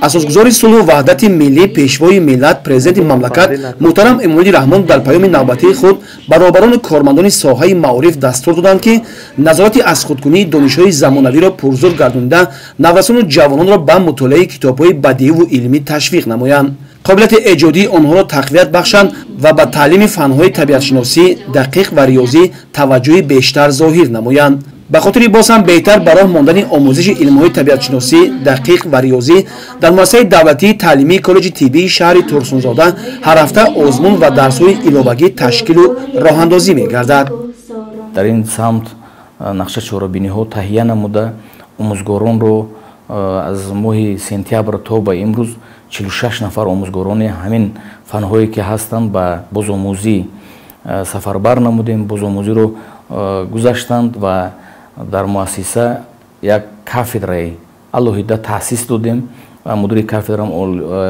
Асосгузори сулҳу ваҳдати миллӣ, пешвои миллат, президенти мамлакат муҳтарам Эмомалӣ Раҳмон дар паёми навбатии худ ба роҳбарону кормандони соҳаи маориф дастур доданд, ки назорати аз худкунии донишҳои замонавиро пурзур гардонида, наврасону ҷавононро ба мутолиаи китобҳои бадииву илмӣ ташвиқ намоянд, қобилияти эҷодии онҳоро тақвият бахшанд ва ба таълими фанҳои табиатшиносӣ, дақиқ ва риёзӣ таваҷҷӯҳи бештар зоҳир намоянд. Ба хотири боз ҳам беҳтар ба роҳ мондани омӯзиши илмҳои табиатшиносӣ, дақиқ ва риёзӣ дар муассисаи давлатии таълимии коллеҷи тиббии шаҳри Турсунзода ҳар ҳафта озмун ва дарсҳои иловагӣ ташкилу роҳандозӣ мегардад. Дар ин самт нақша чорабиниҳо таҳия намуда, омӯзгоронро аз моҳи сентябр то ба имрӯз 46 нафар омӯзгорони ҳамин фанҳое ки ҳастанд ба бозомӯзӣ сафарбар намудем, бозомӯзиро гузаштанд ва дар муассиса як кафедраи алоҳида таъсис додем ва мудири кафедрам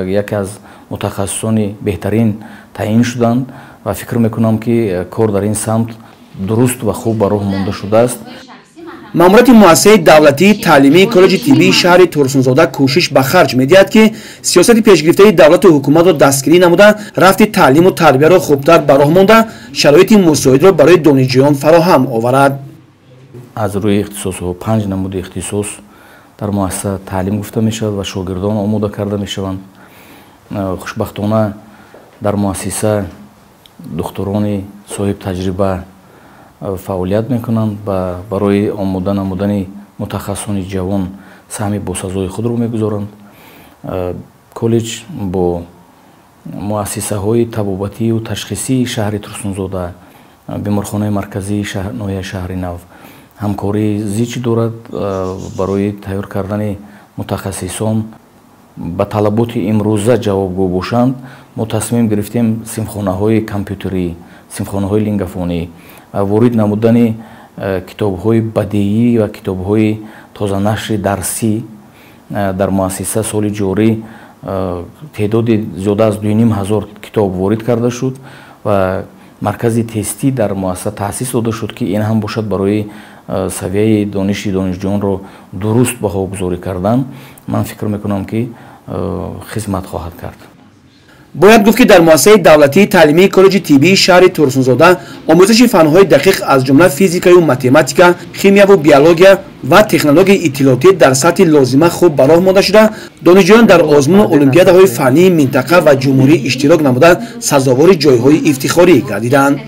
яке аз мутахассисони беҳтарин таъин шуданд ва фикр мекунам, ки кор дар ин самт дуруст ва хуб ба роҳ монда шудааст. Маъмурияти муассисаи давлатии таълимии коллеҷи тиббии шаҳри Турсунзода кӯшиш ба харҷ медиҳад, ки сиёсати пешгирифтаи давлату ҳукуматро дастгирӣ намуда, рафти таълиму тарбияро хубтар ба роҳ монда, шароити мусоидро барои донишҷӯён фароҳам оварад. Аз рӯи ихтисосҳо 5 намуди ихтисос дар муассиса таълим гуфта мешавад ва шогирдон омода карда мешаванд. Хушбахтона, дар муассиса духтурони соҳибтаҷриба фаъолият мекунанд ва барои омода намудани мутахассисони ҷавон саҳми босазои худро мегузоранд. Коллеҷ бо муассисаҳои табобатию ташхисии шаҳри Турсунзода, беморхонаи марказии ноҳияи Шаҳри Нав ҳамкории зич дорад. Барои тайёр кардани мутахассисон ба талаботи имрӯза ҷавобгӯ бошанд, мо тасмим гирифтем синфхонаҳои компютерӣ, синфхонаҳои лингафонӣ, ворид намудани китобҳои бадиӣ ва китобҳои тозанашри дарсӣ. Дар муассиса соли ҷорӣ теъдоди зиёда аз 2500 китоб ворид карда шуд ва маркази тестӣ дар муассиса таъсис дода шуд, ки ин ҳам бошад барои савияи дониши донишҷӯёнро дуруст баҳогузорӣ кардан, ман фикр мекунам, ки хизмат хоҳад кард. Бояд гуфт, ки дар муассисаи давлатии таълимии коллеҷи тиббии шаҳри Турсунзода омӯзиши фанҳои дақиқ, аз ҷумла физикаю математика, химияву биология ва технологияи иттилоотӣ дар сатҳи лозима хуб ба роҳ монда шуда, донишҷӯён дар озмуну олимпиадаҳои фаннии минтақа ва ҷумҳурӣ иштирок намуда, сазовори ҷойҳои ифтихорӣ гардиданд.